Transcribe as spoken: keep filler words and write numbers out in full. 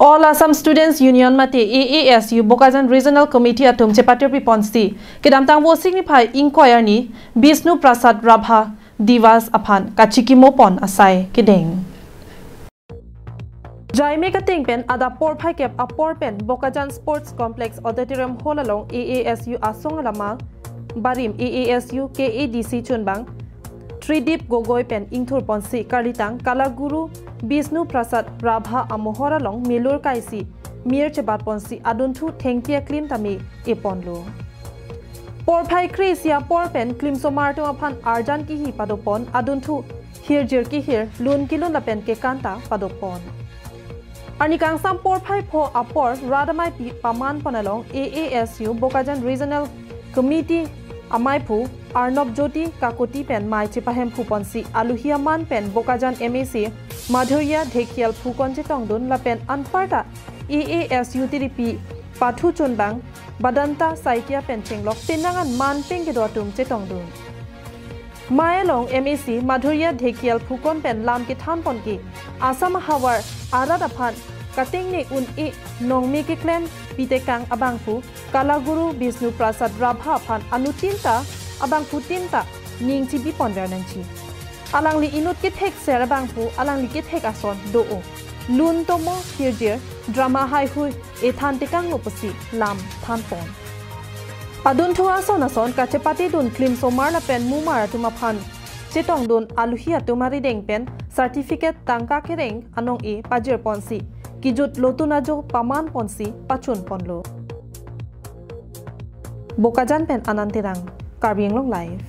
All Assam Students Union mate A A S U Bokajan Regional Committee atum chepatirpi ponsi kedamtang Vosik niphai ingkoi arni Bishnu Prasad Rabha Divas aphan kachikimo pon asai kedeng. Jaime kateng pen adap porphai kep apor pen Bokajan Sports Complex Auditorium Hall along A A S U asong alama barim A A S U K A D C chunbang Tridip Gogoi pen ingthur ponsi karlitang Kalaguru Bishnu Prasad Rabha amohor along milur kaisi mir chebat ponsi adunthu thengpi aklim tame eponlo. Porphai kre-isi apor pen klimsomar atum aphan arjan kihi padopon, adunthu hirjir kihir, lun kilun lapen kekan ta padopon. Arni kangsam porphai pho apor rat amaipi paman pon along A A S U Bokajan Regional Committee amaiphu Arnob Jyoti Kakoti pen mei chepahemphu ponsi aluhi aman pen Bokajan M A C Madhurya Dhekial phukon chetongdun lapen anparta A A S U tiripi pathu chunbang Badanta Saikia pen chenglok penang an man peng kedo atum chetongdun. Mei along M A C Madhurya Dhekial phukon pen lam kethan ponke Assam ahavar arat aphan katengne un-e nongme keklem pitekang abangphu Kalaguru Bishnu Prasad Rabha aphan anuttin ta abangphutin ta ning chibi ponver nangji. Alangli inut kethek ser abangphu alangli kethek ason do-o. Lun tomo hirjir drama haihui ethan tekanglo pusi lam than pon. Adunthu ason ason kachepatedun klimsomar lapen mumar atum aphan chetongdun aluhi atum arideng pen certificate tangka kereng anong-e pajir ponsi kijut lotun ajo paman ponsi pachun ponlo. Bokajan pen Anand Terang, Karbi Anglong Live.